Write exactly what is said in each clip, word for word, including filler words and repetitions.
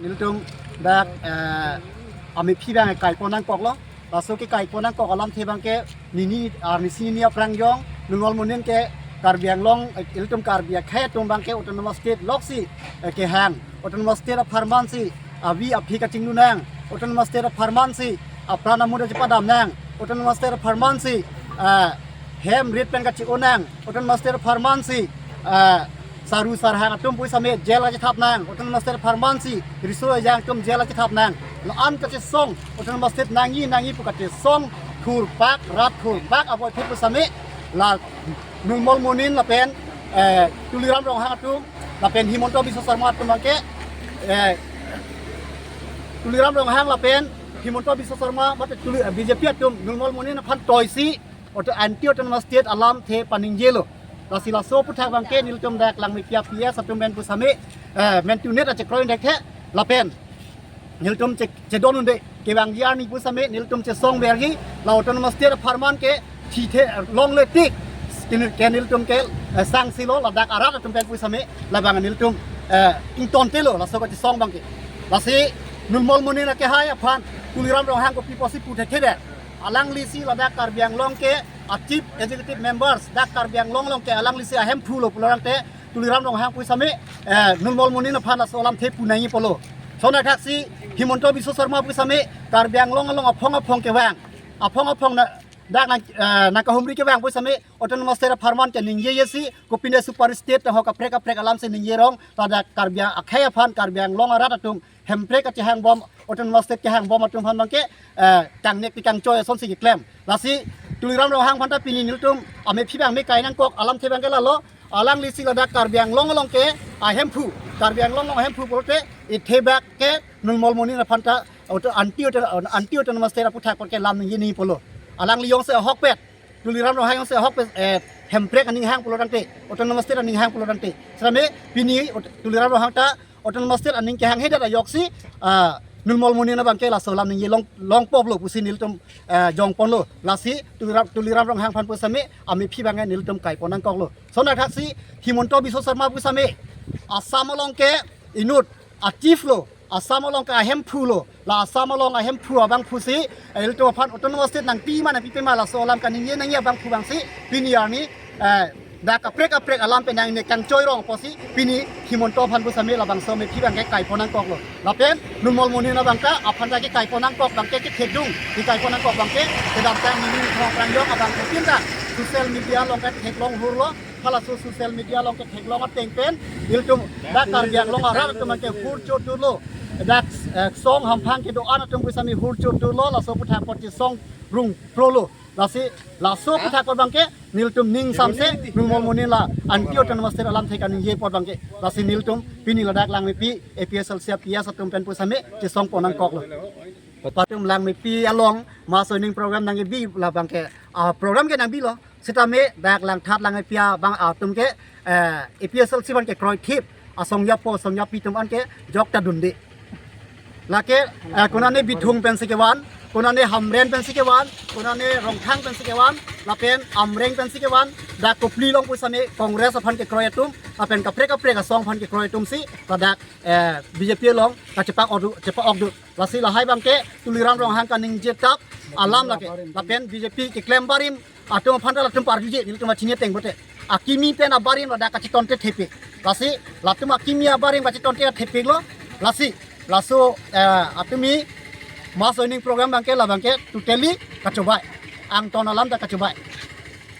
Nelitum dak, eh, amephi abang kaipon nangkoklo. Laso ke kaipon nangkok alamthe abangke nini, ah, nisi nini aphrang jong Numal Monin ke Karbi Anglong, eh, ilitum Karbi akhei atum abangke Autonomous State loksi, eh, kehang. Autonomous State apharman si avi aphi kachinglu nang. Autonomous State apharman si apran amut chepadam nang. Autonomous State apharman si, eh, hem rit pen kachi-o nang. Autonomous State apharman si, eh, saru sarhang atum pusitame jail kachethap nang. Autonomous State apharman si riso ejang atum jail kachethap nang. La-an kachesong Autonomous State nangji nangji pu kachesong thurpak rat thurpak apot thur pusitame la Numal Monin lapen, eh, Tuliram Ronghang atum lapen Himanta Biswa Sarma atum abangke, eh, Tuliram Ronghang lapen Himanta Biswa Sarma mate Tuli, eh, B J P atum Numal Monin aphan toisi auto, anti Autonomous State alamthe paningjelo. Lasi laso aputhak abangke nelitum dak Langmepi a P S atum pen pusitame, eh, mentunet achekroi thekthe lapen nelitum che, chedon unde kevangji arni pusitame nelitum chesong verji la Autonomous State apharman ke thithe longle tik ke nelitum ke, eh, sangsilo ladak arat atum pen pusitame labang nelitum, eh, ingtontelo laso kachesong abangke. Lasi Numal Monin akehai aphan Tuliram Ronghang kopi pusi pu thekthe det. Alanglisi ladak Karbi Anglong ke a Chief Executive Members, dak Karbi Anglong along ke alanglisi ahemphu lo pulo tangte Tuliram Ronghang pusitame, eh, Numal Monin aphan laso alamthe pu nangji apotlo. Sonai thaksi Himanta Biswa Sarma pusitame Karbi Anglong along aphong aphong kevang. Aphong aphong na, dak nang, eh, nangkahumri kevang pusitame Autonomous State apharman ke ningjeyesi, kopine super state ta ho kaprek kaprek alamsi ningjerong, ladak Karbi akhei aphan Karbi Anglong arat atum Hemprek kachehangbom, Autonomous State kehangbom atum aphan abangke, eh, kangnek ti kangchoi asonsi keklem. Lasi Tuliram Ronghang aphanta pini nelitum amephi abang me kai nangkok alamthe abangke lalo, alanglisi ladak Karbi Anglong along ke ahemphu, Karbi Anglong along ahemphu pulote ithebak ke Numal Monin aphanta auto, anti auto, anti Autonomous State aputhak apot ke lam ningje nangji apotlo. Alangli jongsi ahokpet, Tuliram Ronghang jongsi ahokpet, eh, Hemprek aning hang pulo tangte, Autonomous State aning hang pulo tangte, sitame pini aut, Tuliram Ronghang ta Autonomous State aning kehanghe det ajoksi, ah, Numal Monin abangke laso alam ningje long, longpoplo pusi nelitum, eh, jongponlo. Lasi Tuliram, Tuliram Ronghang aphan pusitame amephi abangke nelitum kaipon nangkoklo. Sonai thaksi Himanta Biswa Sarma pusitame Assam along ke inut active lo, Assam along ke ahemphu lo, la Assam along ahemphu abangphu si, eh, ilitum aphan Autonomous State nangpi ma nangpipe ma laso alam kaningje nangji abangphu abangsi pini arni, eh, dak kaprek kaprek alam pen nangne kangchoi rong apotsi pini Himanta aphan pusitame labangso amephi abangke kaipon nangkoklo. Lapen Numal Monin abangke aphanta ke kaipon nangkok abangke kethedung, ke kaipon nangkok abangke kedamtang nini thong prangjong abang mungkin ta social media along ke theklong hurlo, halaso social media along ke theklong ateng pen ilitum dak Karbi Anglong arat atum abangke hur choturlo. Dak, eh, song hamphang kedo-an atum pusitame hur choturlo, laso aputhak apot chesong rung prolo. Lasi laso aputhak apot abangke nelitum ning samse Numal Monin la anti Autonomous State alamthe kaningje apot abangke. Lasi nelitum pini ladak Langmepi A P S L C a P S atum pen pusitame chesongpon nangkoklo. Latum Langmepi along mass joining program nangkebi labangke, ah, program ke nangbilo. Sitame dak Langthat Langmepi abang atum ke, eh, A P S L C aphan kekroithip asong japo asong japi atum an ke jok ta dunde. Lake, eh, konane Bithung pensi kevan, konane Hamren pensi kevan, konane Rongthang pensi kevan, lapen Amreng pensi kevan, dak Kopili along pusitame Congress aphan kekroi atum, lapen kaprek kaprek asong aphan kekroi atum si ladak, eh, B J P along kachepa-ok dun, chepa-ok dun. Lasi lahai abangke Tuliram Ronghang kaningje tap alam lake. Lapen B J P keklem barim atum aphan ta latum parjuje, nelitum achini ateng pote. Akimi pen abarim ladak kachetonte thepik. Lasi latum akimi abarim kachetonte thepiklo. Lasi laso, eh, atumi mass joining program abangke labangke totally kachobei. Angton alam ta kachobei.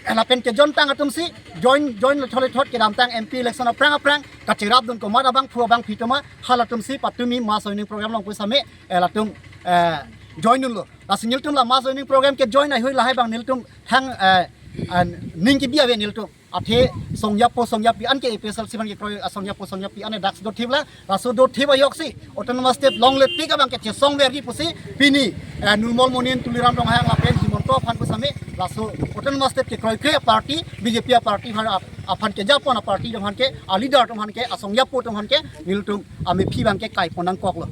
Eh, lapen kejoin tang atum si join, join lethot lethot kedamtang M P election aphrang aphrang kacherap dun komat abangphu abangpi atum ma halatum si patumi mass joining program along pusitame, eh, latum, eh, join dunlo. Lasi nelitum la mass joining program kejoin ahoi lahai abang nelitum thang, eh, eh, ning kebi ave nelitum. Athe song japo song japi an ke A P S L C aphan kekroi asong japo song japi an dak dothip la, laso dothip ajoksi Autonomous State longle tik abangke chesong verji pusi pini, eh, Numal Monin, Tuliram Ronghang lapen Himanta aphan pusitame laso Autonomous State kekroikre party, B J P a party aphan, aphan kejapon a party atum aphan ke, a leader atum aphan ke, asong japo atum aphan ke nelitum amephi abangke kaipon nangkoklo.